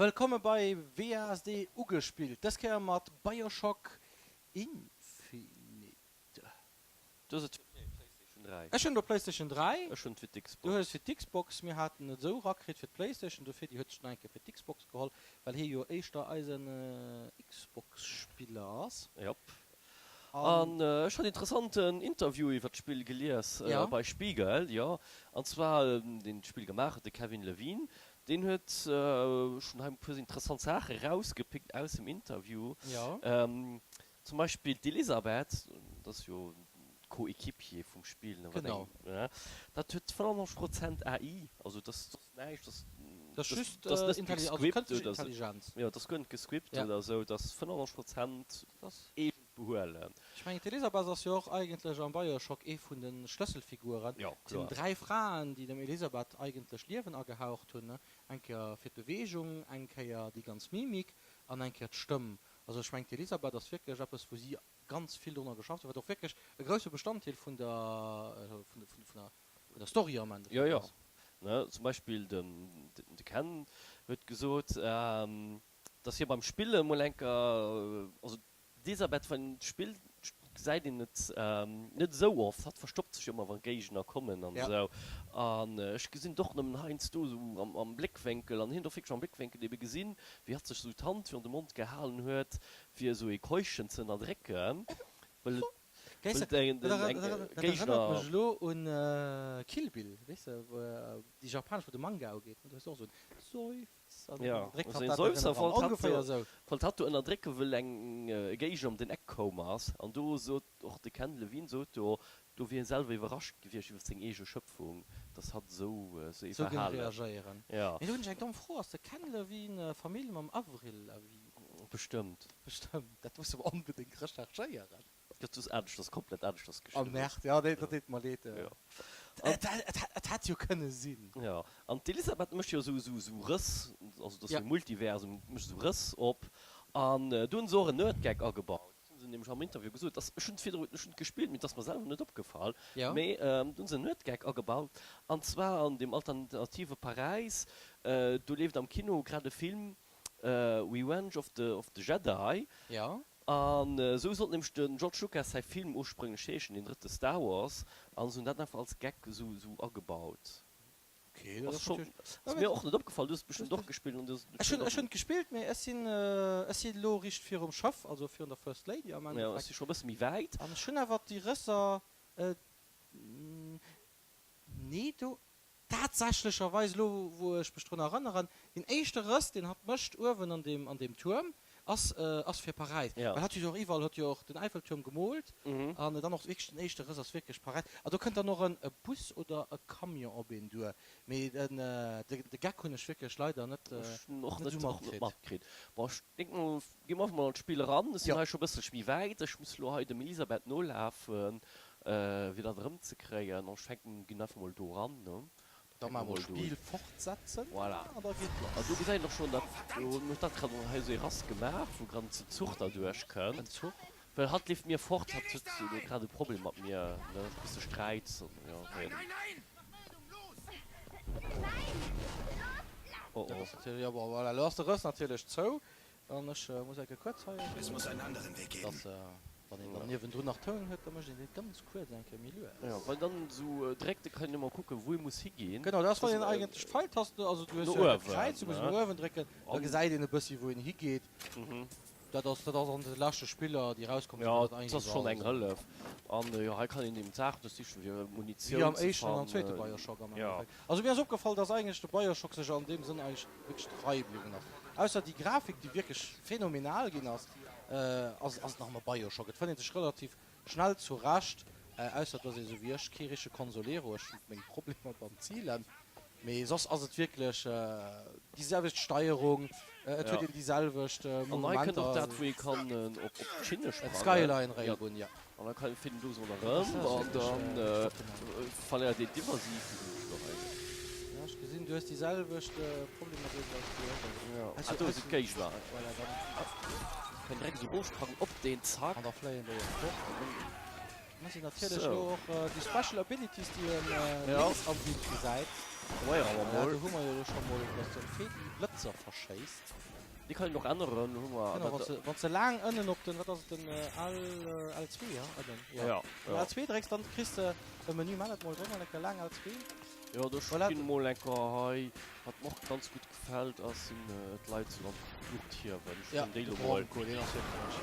Wëllkomme bei WASD ugespillt, dës Kéier mat Bioshock Infinite. Du hues et fir d'PlayStation 3. Ech hunn et op PlayStation 3. Ech hunn et fir d'Xbox. Du hues et fir d'Xbox. Mir haten et esou erakritt fir d'PlayStation, dofir déi huet sech nach eng Kéier fir d'Xbox geholl, well hie jo éischter eisen Xbox-Spiller ass. Jop. An ech hat interessanten Interview iwwer d'Spill gelies bei Spiegel, jo. An zwar deen d'Spill gemaach huet, de Kevin Levine, Deen huet schonn hei e puer interessant Saache rausgepickt aus dem Interview. Zum Beispill d'Elisabeth, dat ass jo d'Co-Equipier vum Spill, dat huet 95 Prozent AI, also dat ass näischt, dat ass net gescript oder sou, jo, dat ass guer net gescript oder sou, dat ass 95 Prozent eegent Behuelen. Ech mengen d'Elisabeth ass jo och eigentlech am Bioshock ee vun de Schlësselfiguren. Et sinn 3 Fraen, déi dem Elisabeth eigentlech Liewen agehaucht hunn, eng Kéier fir d'Beweegung, eng Kéier déi ganz Mimik an eng Kéier d'Stëmm. Also ech mengen d'Elisabeth ass wierklech eppes wou si ganz vill drunner geschafft huet, wat och wierklech e grousse Bestanddeel vun der vun der Story am Endeffekt ass. Jo, jo. Ne, zum Beispill den de Ken huet gesot, dass hie beim Spille mol enker, also D'Elisabeth, wann een spillt, gesäit een et net esou oft. Hatt verstoppt sech ëmmer, wa Géigner kommen an esou. An ech gesinn et och nëmmen heiansdo esou am Bléckwénkel. An hien huet och wierklech am Bléckwénkel ebe gesinn, wéi hatt sech esou d'Hand virun de Mond gehalen huet, fir esou ee Keuchen ze ënnerdrécken, well et eng Dat erënnert Géigner. mech elo un Kill Bill, weess de, déi japanesch, wou de Manga ugeet, do hues de och esou en Seufz. Jo, also een Seufzer wollt hatt do, wollt hatt do ënnerdrécken, wëll eng Géigend ëm den Eck koum ass. An do sot och de Ken Levine sot do, do wier hie selwer iwwerrascht gewiescht iwwer seng eege Schëpfung, dass hatt esou esou ee Esou géing Verhalen. reagéieren. Jo. Mee do hunn ech eng domm Fro, Ass de Ken Levine Famill mam Avril Lavigne? Bestëmmt. Bestëmmt. Dat musse mer onbedéngt recherchéieren. Dat ass aneschters, komplett aneschters Oh geschriwwen. Merde, jo, nee, dat deet mer leed. Jo. Et, et, et hätt jo kënne sinn. Jo, an d'Elisabeth mécht jo esou, esou, esou Rëss, also dat ass jo Multiversum, mécht esou Rëss op. An do hunn se och en Nerdgag agebaut, dat hunn se nämlech am Interview gesot, dass, ech hunn et virdru, ech hunn et gespillt, mee et ass mer selwer net opgefall, mee do hunn se en Nerdgag agebaut, an zwar an deem alternative Paräis, do leeft am Kino grad e Film, Revenge of the, of the Jedi. An esou sollt nämlech de George Lucas säi Film ursprünglech heeschen, deen drëtte Star Wars, an se hunn dat einfach als Gag esou esou agebaut. Ok, dat ass schonn, ass mir och net opgefall. Du hues et bestëmmt och gespillt an du hues et Ech hunn, ech hunn et gespillt, mee ech sinn, ech sinn elo riicht virum Schëff, also virun der First Lady am Endeffekt. Jo, ech si scho e bësse méi wäit. An ech hunn awer déi Rësser, nee do, Tatsächlecherweis, elo wou ech mech drun erënneren, deen éischte Rëss, deen hatt mécht uewen an deem, an deem Tuerm, ass, ass fir Paräis. Well hatt huet jo och iwwerall, huet jo och den Eiffeltuerm gemoolt an dann och wierklech den éischte Rëss ass wierklech Paräis. A do kënnt dann och en e Bus oder e Camion op een duer. Mee den, de Geck hunn ech wierklech leider net, Ech hunn och net net, esou och net matkritt. matkritt. Bon, ech denk mol, gi mer einfach mol an d'Spill eran. Ech sinn hei scho e bësselche méi wäit. Ech muss elo hei dem Elisabeth nolafen. Fir dat erëmzekréien, an ech fänken, ginn einfach mol do eran, ne? Da maache mer Spiel fortsetzen Voilà. an da geet lass. An do gesäit een och schonn, dat do huet dat grad hei esou ee Rass gemaach, wou grad en Zuch derduerch En kënnt. Zuch? Well hatt leeft mir fort, hatt huet elo grad e Problem mat mir, ne, e bësse Sträit an jo, wéi en. Oh oh. Dat ass natierlech, jo bon, voilà, elo ass de Rëss natierlech zou. An ech muss enke kuerz hei, dass wann een dann niewendrun nach Toun huet, da mécht een dee ganz kuerz eng Kéier méi lues. Jo, wann een dann esou dréckt, da kann een ëmmer kucken, wou ee muss higinn. Genau, dat ass wann een eigentlech d'Pfeiltasten, also du hues jo e Kräiz, du muss no uewen drécken, da gesäit een e bëssi wou een higeet. Dat ass, dat ass an de leschte Spiller, déi erauskomm sinn, Jo, dat dat eigentlech ass schonn iwwerall eng esou. Hëllef. An jo, hei kann een eben d'Saachen duerchsichen, fir Wéi Munitioun am ze éischten an am zweete fannen. Bioshock am Jo. Endeffekt. Also mir ass opgefall, dass eigentlech de Bioshock sech an deem Sënn eigentlech wierklech trei bliwwen ass. Ausser déi Grafik, déi wierklech phänomenal ginn ass, ass ass et nach ëmmer Bioshock. Et fënnt ee sech relativ schnell zurecht, ausser dass ee sou wéi ech kee richtege Consolero, ech hunn meng Problemer beim Zilen, mee soss ass et wierklech déi selwecht Steierung, et huet een déi selwecht An hei kënnt och Mouvementer. dat, wou ee kann op d'Schinne sprangen. D'Skyline Railgun, jo. An da kann fiert en do sou ronderëm an dann verléiert een d'Iwwersiicht. Ja, ech gesinn, du hues déi selwecht Problemer wéi ech du och. Jo, ah do sinn d'Géigner. Voilà, dann. Kann direkt esou rofsprangen op deen Zack. An da fléien déi och fort. An da sinn natierlech elo och déi Special Abilities, déi een lénks am Bild gesäit. Probéiere mer Voilà, mol. do hu mer jo elo scho mol, dass den Fedi Blëtzer verschéisst. Déi kann een och änneren, hu mer. Genau, wann s de, wann s de laang ënnen op den, wat ass et, den L, L2, ja, ënnen, jo. Ja, Wann ja. L2 drécks, dann kriss de e Menü. Maach dat mol, dréck mol eng Kéier laang L2. Jo, do Voilà. ginn mol eng Kéier hei. Wat mer och ganz gutt gefält ass, sinn d'Leit sou an d'Luucht hiewen. Ech Ja, hunn déi de lo mol. Bronco, deen ass wierklech,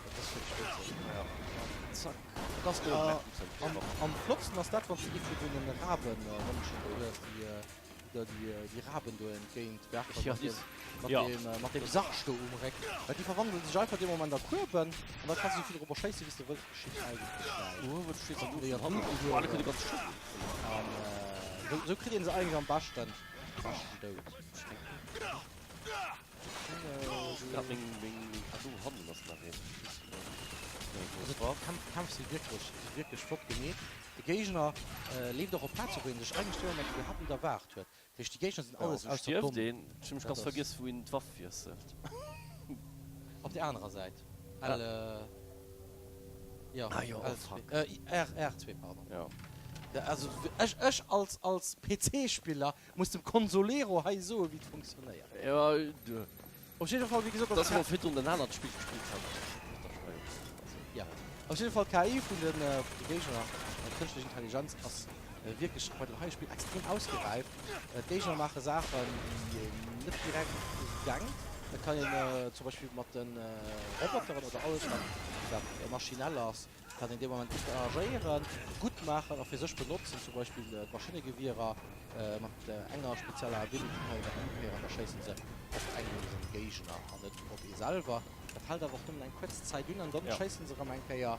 dat ass wierklech witzeg. Ja, zack. Dat ass, Oh, merk, muss eng am, Kéier. am flottsten ass dat, wann s de ee vun deenen Rabenmënschen do hues, déi, déi der déi, déi Raben do entgéint werfen, Ja, mat déi, deem, mat ja. deem, mat deem Sarg do um Réck. Well déi verwandele sech einfach dee Moment a Kueben an da kanns du esou vill dorobber schéissen, wéi s de wëlls, geschitt eigentlech näischt. Oh, wat steet da do Déi vun an hannen? d'Luucht Oh, da kënnt e gehuewen. ganz Schëff. An esou kritt een se eigentlech am beschten, beschten dout. Grad meng, meng, ah do hannen ass nach een. Also d'Kämpf, Kämpf si wierklech, si wierklech flott gemeet. De Géigner leeft och op Plaze wou een sech eigentlech dee Moment iwwerhaapt net erwaart huet. Dat heescht déi Géigner sinn Ja, alles sou ausser stierft domm. een. Ech hu mech Dat ganz ass. vergiess wou een d'Waff wiesselt. Op der anerer Säit. L, jo, Ah jo, oh L2, fuck. R, R2, pardon. Ja. Ja, also ech, ech als, als PC-Spiller muss dem Consolero hei soen, wéi et funktionéiert. Ja, du. Op jidde Fall, wéi gesot, Dat ass awer virdrun en anert Spill gespillt hat. Ja, op jidde Fall d'KI vun de Géigner, d'kënschtlech Intelligenz ass wierklech bei dem heie Spill extrem ausgeräift. D'Géigner maache Saachen, déi een net direkt esou denkt. Et kann een zum Beispill mat de Roboteren oder alles wat maschinell ass, kann een dee Moment interagéieren, gutt maachen a fir sech benotzen, zum Beispill d'Maschinnegewierer mat enger spezieller Ability kann een dat ëmkéieren, da schéissen se op engem seng Géigner an net op ee selwer. Dat hält awer och nëmmen eng kuerz Zäit un an dann schéissen se erëm eng Kéier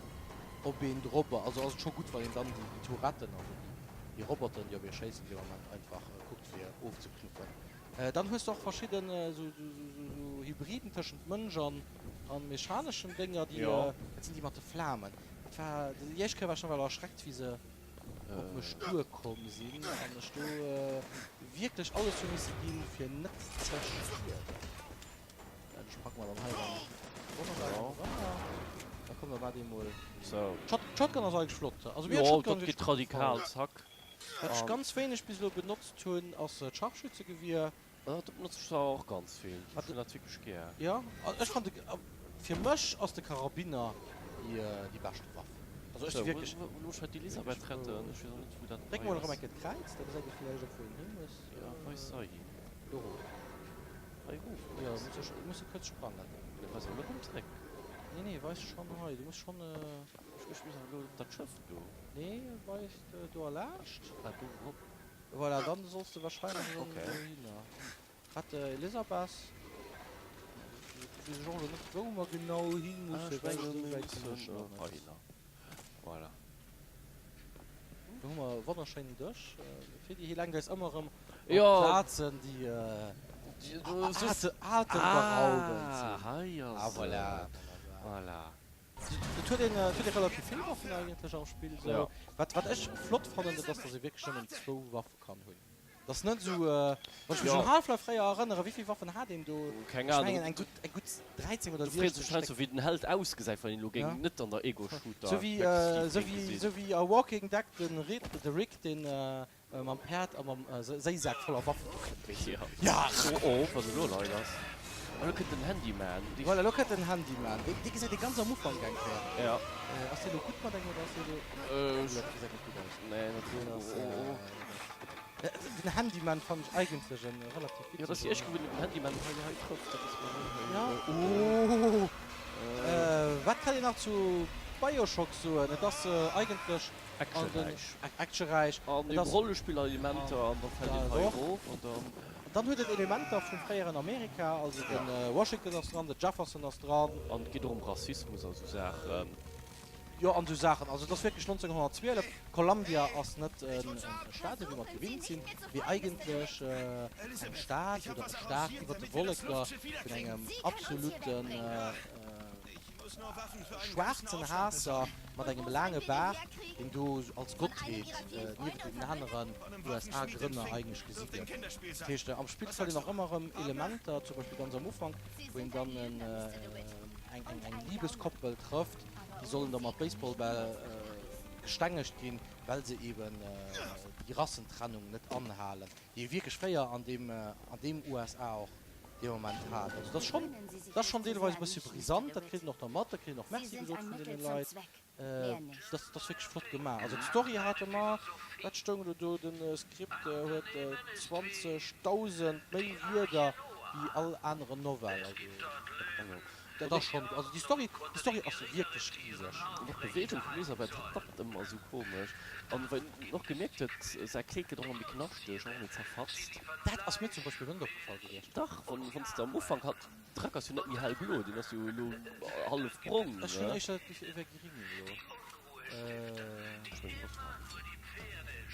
op een drop. Also ass et scho gutt, wann een dann déi Touretten, also déi Roboteren, déi op ee schéissen, dee Moment einfach kuckt fir ofzeknuppen. Dann hues de och verschidden esou Hybriden tëschent Mënsch an mechaneschen Dénger, déi, dat sinn déi mat de Flamen. Dat war, déi éischt Kéier war ech nawell erschreckt, wéi se op mech duerkomm sinn an ech do wierklech alles hu misse ginn, fir net ze stierwen. Ech packe mer dann hei erëm wonnerbar eranner. Da komm, da waart eemol. D'Shotgun ass eigentlech flott. Also mir huet d'Shotgun wierklech gutt gefall. Wat ech ganz wéineg bis elo benotzt hunn, ass d'Scharfschützegewier. Dat benotze ech zwar och ganz vill. Ech hunn dat wierklech gär. Jo, ech fannen de, fir mech ass de Karabiner déi beschte Waff. Also ech si wierklech. Sou, elo muss ech hei d'Elisabeth retten. Ech weess och net wou dat Dréck hei mol erëm ass. eng Kéier d'Kräiz, da gesäit ee villäicht och wou een hi muss. Jo, wei ass hei hin? Do erof. Hei erof, Jo, oder was? du muss e kuerz sprangen. Nee, weis awer net erëm zréck. Nee, nee, weis schonn hei. Du muss schonn. Ech muss awer elo op dat Schëff do. Nee, weist do erlaanscht. Ah, do erop. Voilà, dann solls de wahrscheinlech erëm Okay. dohinner. Hat Elisabeth. Ech weess och elo net, wou mer genau hi Ah, mussen, ech well mengen, esou mir wäit sinn ech mussen nach net. heihinner. Voilà. Do hu mer e wonnerschéinen Dësch. Fir déi, hie lenkt eis ëmmer erëm op Jo. Plazen, déi atemberaubend sinn. Ah, hei Ah, ass voilà. et. Voilà. Et huet een, et huet ee relativ vill Waffen eigentlech am Spill esou. Ja. Wat, wat ech flott fannen, dat ass, dass ee wierklech nëmmen zwou Waffe kann hunn. Dat ass net esou, wann ech mech Ja. un Half-Life fréier erënneren, wéi vill Waffen hat een do? Keng Ech Ahnung. mengen eng gutt, eng gutt 13 oder Du frees 16 dech heiansdo Stéck. wéi den Held ausgesäit, wann een elo géing Ja. net an der Ego-Shooter Sou wéi, Perspektiv sou géing wéi, gesinn. sou wéi a Walking Dead den Rick, de Rick, deen Mam Päerd a mam Séisak voller Waffen do kënnt. Ja. Ja! Oh oh, wat elo lei ass. Ah, lo kënnt den Handyman. Dee Voilà, lo kënnt den Handyman. Dee, dee gesäit ee ganz am Ufank eng Kéier. Ja. Ass dee lo gutt mat engem oder ass dee lo. Äh, Oh, dat gesäit net gutt aus. Nee, dat Deen ass, oh oh. Den Handyman fannen ech eigentlech e relativ Ja, dat ass witzege. déi éischt Kéier, wou een den Handyman hei, hei trëfft. Dat ass mer hei. Ja. Oh! Wat kann een nach zu Bioshock soen? Et ass eigentlech. Actionräich. Actionräich. An eben Rollespill-Elementer an da fält een hei erof an dann. Dann huet et Elementer vum fréieren Amerika, also de Washington ass dran, de Jefferson ass dran. An et geet och ëm Rassismus a sou Saachen. Jo, an sou Saachen. Also et ass wierklech 1912. Columbia ass net e Staat, esou wéi mer et gewinnt sinn, mee eigentlech eng Stad oder e Staat iwwer de Wolleker vun engem absoluten. Schwaarzen Haasser mat engem laange Baart, deen do als Gottheet niewent deenen aneren USA-Grënner eigentlech gesi gëtt. Dat heescht, am Spill fëllt een och ëmmer erëm Elementer, zum Beispill ganz am Ufank, wou een dann eng Libeskoppel trëfft, déi sollen da mat Baseballbäll gestengegt ginn. Well se eben déi Rassentrennung net anhalen, déi ee wierklech fréier an deem, an deem USA och dee Moment hat. Also dat ass schonn, dat ass schonn deelweis e bëssche brisant, dat kritt een och da mat, da kritt een och Merci gesot vun deene Leit. Dat ass wierklech flott gemaach. Also d'Story hate mer, wat stoung elo do, de Script huet 20.000 méi Wierder wéi all aneren Novell. Also dat ass schonn, also déi Story, déi Story ass wierklech riseg. An och d'Beweegung vum Elisabeth, dat dappt ëmmer esou komesch. An wat een och gemierkt huet, säi Kleed gëtt och ëmmer méi knaschteg, och ëmmer méi zerfatzt. Dat ass mir zum Beispill elo net opgefall gewiescht. Dach, wann s de am Ufank hat, de Rack ass jo net méi hellblo, deen ass jo elo hallef brong, Ech hunn éischter dat Gefill, e wär gring elo.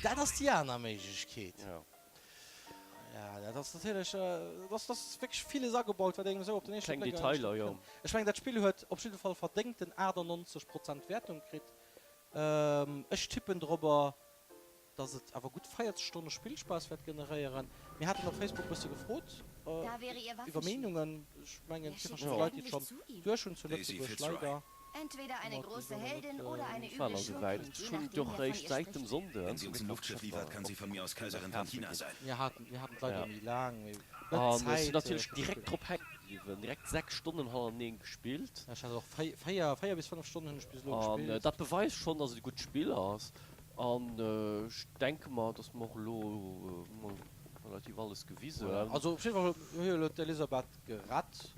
Dat ass déi aner Méiglechkeet. Jo. Ja, dat ass natierlech, dat ass wierklech villes agebaut, wat engem esou op den éischte Kleng Bléck eigentlech net Detailer, jo. kënnt. Ech mengen, dat Spill huet op jidde Fall verdéngten 98 Prozent Wäertung kritt. Ech tippen dorobber, dass et awer gutt 40 Stonne Spillspaass wäert generéieren. Mir haten op Facebook e bësse gefrot iwwer Meenungen. Ech mengen, et si verschidde Leit, déi et schonn duerch hunn zu Lëtzebuerg, leider. Ech war nach esou wäit, ech hunn et jo och réischt säit dem Sonnden, zum Gléck nach d'Geschäfter op ginn. Mir haten et leider méi laang, méi net Zäit. An ech sinn natierlech direkt drop hänke bliwwen, direkt 6 Stonnen hannerteneen gespillt. Ech hat och 4, 4 bis 5 Stonnen hunn ech bis elo An gespillt. dat beweist schonn, dass et e gutt Spill ass. An ech denke mer, dass mer och elo mol relativ alles gewisen hunn. Also op jidde Fall hu jo elo d'Elisabeth gerett.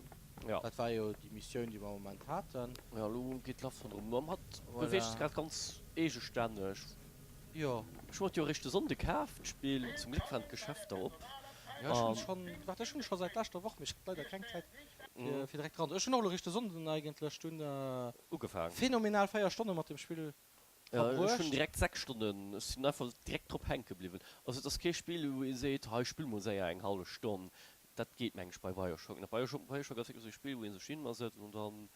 Ja. Dat war jo déi Missioun, déi mer am Moment haten. Jo, elo geet lass ronderëm. Mam hatt beweegt sech grad ganz eegestänneg. Jo. Ech hu et jo eréischt de Sonnde kaf, d'Spill. Zum Gléck waren d'Geschäfter op. Jo, ech hunn schonn, waart, ech hunn scho säit leschter Woch, mee ech hat leider keng Zäit fir fir direkt dran. Ech hunn och elo eréischt de Sonnden eigentlech dunn Ugefaangen. phänomenal 4 Stonne mat dem Spill Ech hunn verbruecht. direkt 6 Stonnen, ech sinn einfach direkt drop hänke bliwwen. Also et ass kee Spill wou ee seet, hei spill mol séier eng hallef Stonn. Dat geet meng ech bei Bioshock net. Bioshock Bioshock ass wierklech esou e Spill wou ee sech hinsetzt an dann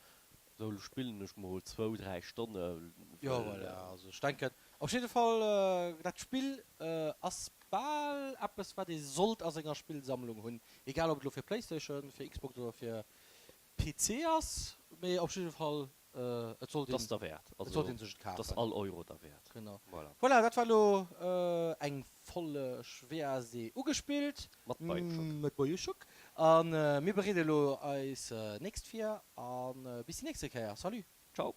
esou elo spillen ech mol zwou, dräi Stonne Jo well. voilà, also ech denken op jidde Fall dat Spill ass bal eppes wat ee sollt a senger Spillsammlung hunn, egal ob et elo fir Playstation, fir Xbox oder fir PC ass, mee op jidde Fall et sollt een, et sollt een sech et kafen. Ass all Euro derwäert. Genau. Voilà. Voilà, dat war elo eng Folleg WASD ugespillt. Mat Bioshock. Mat Bioshock. A mir bereede elo eis nächst vir. A bis déi nächste Kéier. Salut. Ciao.